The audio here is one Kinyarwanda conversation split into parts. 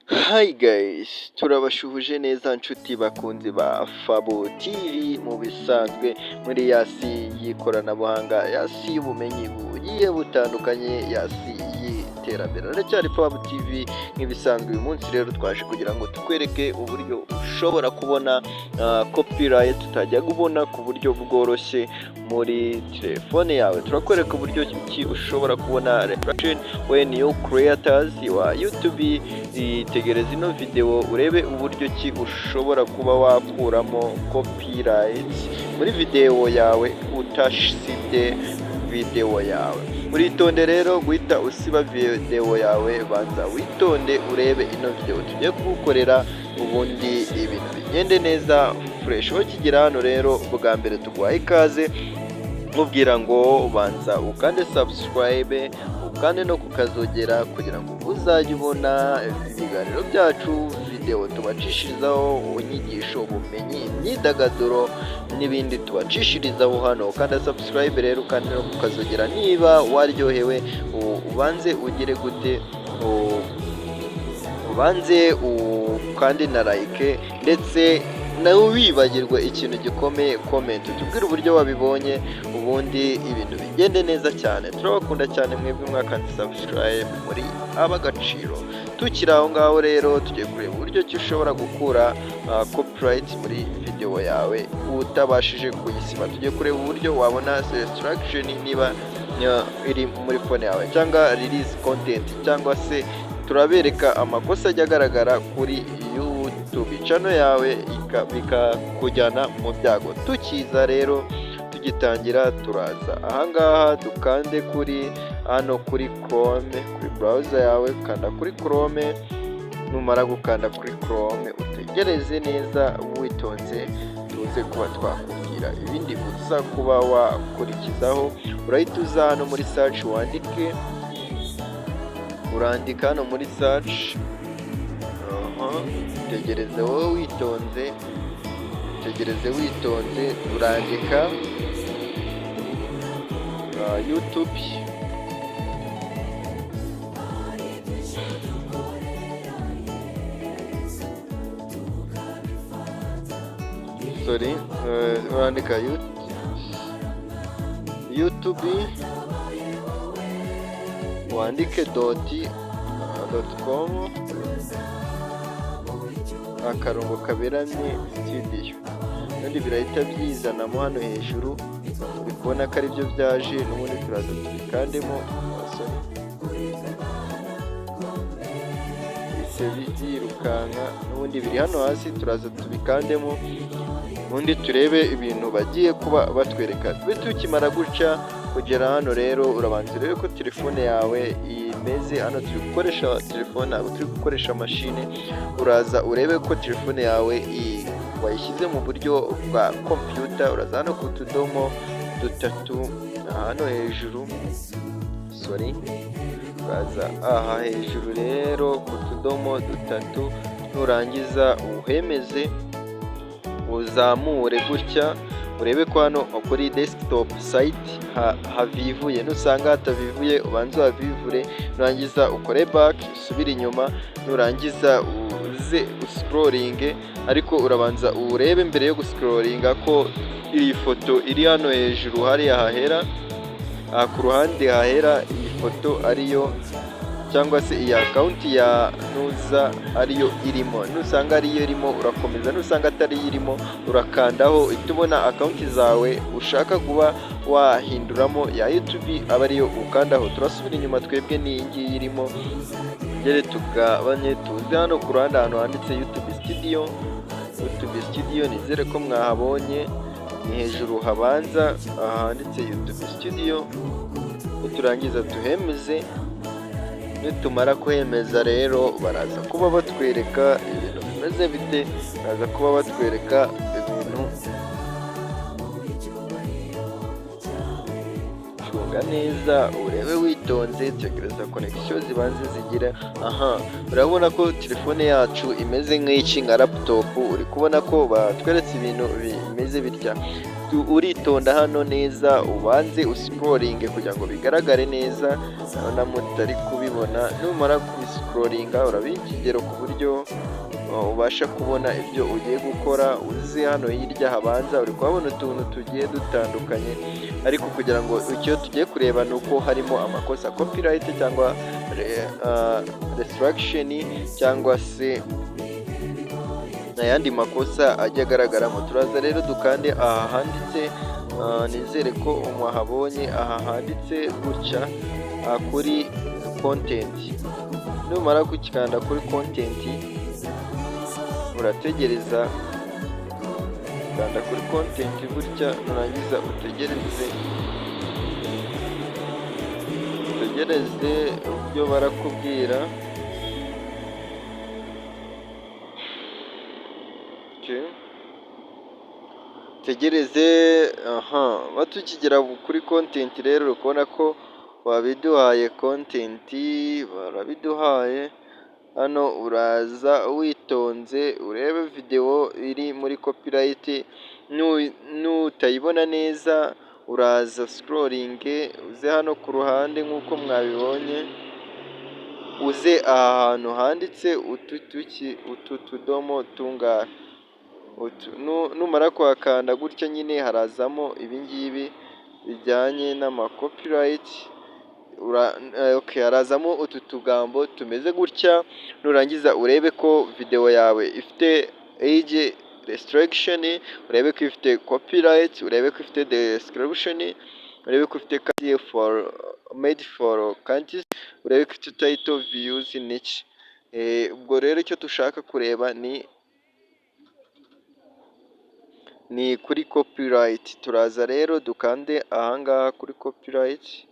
Hi guys, turabashuhuje neza nshuti bakunzi ba Fabo TV. Mu bisanzwe muri ya si y'ikoranabuhanga, ya si y'ubumenyi bugiye butandukanye, ya si y'iterambere, aracyari Fabo TV nk'ibisanzwe. Uyu munsi rero twaje kugira ngo tukwereke uburyo ushobora kubona copyright utajya ubona ku buryo bworoshye muri telefone yawe. Turakwereka uburyo ki ushobora kubona retraction when you creators wa YouTube. Itegereze ino video urebe uburyo ki ushobora kuba wakuramo copyright muri video yawe utasibye video yawe. Uritonde rero guhita usiba video yawe, banza witonde urebe ino video tugiye kugukorera, ubundi ibintu bigende neza fresh. Ukigera hano rero bwa mbere, tuguhaye ikaze, mubwira ngo banza ukande subscribe, ukande no kukazogera kugira ngo uzajye ubona ibiganiro byacu, video tubacishirizaho, inyigisho, ubumenyi, imyidagaduro n'ibindi tubacishirizaho hano. Ukanda subscribe rero, ukande no kukazogera. Niba waryohewe, ubanze ugere gute, ubanze ukande na like, ndetse nawe wibagirwe ikintu gikomeye, comment, tubwire uburyo wabibonye, ubundi ibintu bigende neza cyane. Turabakunda cyane mwebwe mwakanze subscribe, muri ab'agaciro. Tukiri aho ngaho rero, tugiye kureba uburyo ki ushobora gukura copyright muri video yawe utabashije kuyisiba. Tugiye kureba uburyo wabona restriction niba iri muri phone yawe, cyangwa release content, cyangwa se turabereka amakosa ajya agaragara kuri YouTube channel yawe bikakujyana mu byago. Tukiza rero, tugitangira, turaza ahangaha dukande kuri hano kuri Chrome, kuri browser yawe. Kanda kuri Chrome. Numara gukanda kuri Chrome, utegereze neza witonze, tuze kuba twakubwira ibindi uza kuba wakurikizaho. Urahita uza hano muri search wandike, urandika hano muri search, tegereze wowe witonze, tegereze witonze, urandika YouTube, sorry, urandika YouTube, wandike dot com akarongo kaberamye studio, ubundi birahita byizanamo hano hejuru. Uri kubona ko aribyo byaje n'ubundi, turaza tubikandemo. Sorry, bihise byirukanka, n'ubundi biri hano hasi, turaza tubikandemo, ubundi turebe ibintu bagiye kuba batwereka. Tube tukimara gutya kugera hano rero, urabanza urebe ko telefone yawe imeze. Hano turi gukoresha telefone, ntabwo turi gukoresha mashine. Uraza urebe ko telefone yawe wayishyize mu buryo bwa kompiyuta. Uraza hano ku tudomo dutatu hano hejuru, sorry, uraza aha hejuru rero ku tudomo dutatu, nurangiza uhemeze, uzamure gutya, urebe ko hano kuri desktop site havivuye. Nusanga hatavivuye, ubanze uhavivure, nurangiza ukore back, usubire inyuma, nurangiza uze uscrollinge. Ariko urabanza urebe mbere yo guscrollinga ko iyi foto iri hano hejuru hariya hahera, aha ku ruhande hahera, iyi foto ariyo cyangwa se iyi account ya nuza ariyo irimo. Nusanga ariyo irimo, urakomeza. Nusanga atariyo irimo, urakandaho uhita ubona account zawe ushaka kuba wahinduramo ya YouTube, aba ariyo ukandaho. Turasubira inyuma, twebwe n'iyi ngiyi irimo. Ngere tugabanye, tuze hano ku ruhande ahantu handitse YouTube Studio. YouTube Studio, nizere ko mwahabonye, ni hejuru habanza aha handitse YouTube Studio. Niturangiza tuhemeze. Nitumara kuhemeza rero, baraza kuba batwereka ibintu bimeze bite? Baraza kuba batwereka ibintu. Cunga neza urebe witonze, tegereza connection zibanze zigira. Aha urabona ko telefone yacu imeze nk'iki, nka laptop. Uri kubona ko batweretse ibintu bimeze bitya. Uritonda hano neza, ubanze uscrollinge kugira ngo bigaragare neza. Urabona mutari kubibona. Numara Urabiscrollinga, urabiha ikigero ku buryo ubasha kubona ibyo ugiye gukora. Uzi hano hirya habanza uri kuhabona utuntu tugiye dutandukanye, ariko kugira ngo icyo tugiye kureba ni uko harimo amakosa, copyright cyangwa restriction cyangwa se ayandi makosa ajya agaragaramo. Turaza rero dukande aha handitse, nizere ko mwahabonye, aha handitse gutya kuri content. Numara gukanda kuri content, urategereza. Kanda kuri content gutya, nurangiza utegereze, utegereze ibyo barakubwira. Okay. Tegereze. Aha batukigera kuri content rero, uri kubona ko babiduhaye, content barabiduhaye. Hano uraza witonze urebe videwo iri muri copyright. Nutayibona neza, uraza scrollinge, uze hano ku ruhande nk'uko mwabibonye, uze aha hantu handitse utu tuki, utu tudomo tungahe. Numara kuhakanda gutya nyine, harazamo ibingibi bijyanye n'ama copyright. Harazamo utu tugambo tumeze gutya. Nurangiza urebe ko videwo yawe ifite age restriction, urebe ko ifite copyright, urebe ko ifite description, urebe ko ifite for made for kids, urebe ko ifite title, views n'iki. Ubwo rero icyo dushaka kureba ni kuri copyright. Turaza rero dukande ahangaha kuri copyright,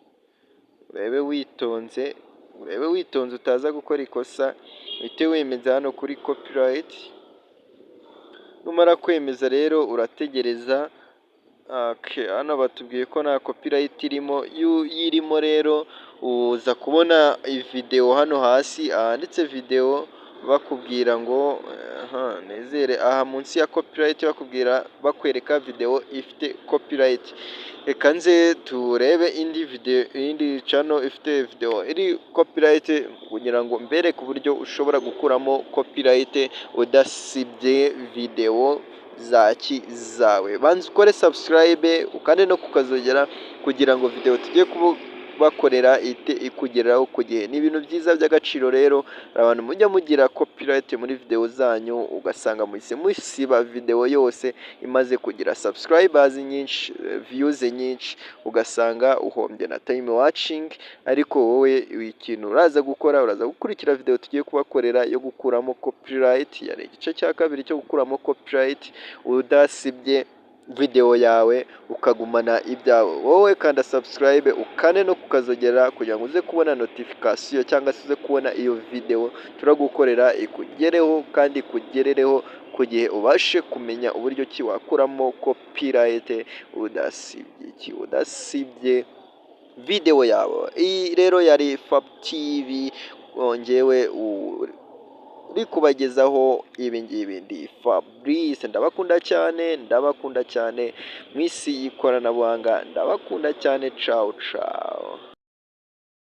urebe witonze, urebe witonze utaza gukora ikosa, uhite wemeza hano kuri copyright. Numara kwemeza rero urategereza. Hano batubwiye ko nta copyright irimo. Iyo irimo rero, uza kubona videwo hano hasi ahanditse videwo, bakubwira ngo, nizere aha munsi ya copyright, bakubwira, bakwereka videwo ifite copyright. Reka nze turebe indi videwo, iyindi channel ifite videwo iri copyright, kugira ngo mbereke uburyo ushobora gukuramo copyright udasibye videwo zaki zawe. Banza ukore subscribe, ukande no kukazogera kugira ngo videwo tugiye kubakorera ihite ikugeraho ku gihe. Ni ibintu byiza by'agaciro rero. Hari abantu mujya mugira copyright muri videwo zanyu, ugasanga muhise musiba videwo yose imaze kugira subscribers nyinshi, views nyinshi, ugasanga uhombye na time watching. Ariko wowe ikintu uraza gukora, uraza gukurikira videwo tugiye kubakorera yo gukuramo copyright. Yari igice cya kabiri cyo gukuramo copyright udasibye videwo yawe, ukagumana ibyawe. Wowe kanda subscribe, ukande no kukazogera kugira ngo uze kubona notification cyangwa se uze kubona iyo videwo turagukorera, ikugereho kandi ikugerereho ku gihe, ubashe kumenya uburyo ki wakuramo copyright udasibye iki, udasibye videwo yawe. Iyi rero yari Fab TV, ngewe uri kubagezaho ibi ngibi ndi Fabrice. Ndabakunda cyane, ndabakunda cyane mu isi y'ikoranabuhanga, ndabakunda cyane. Cawu cawu.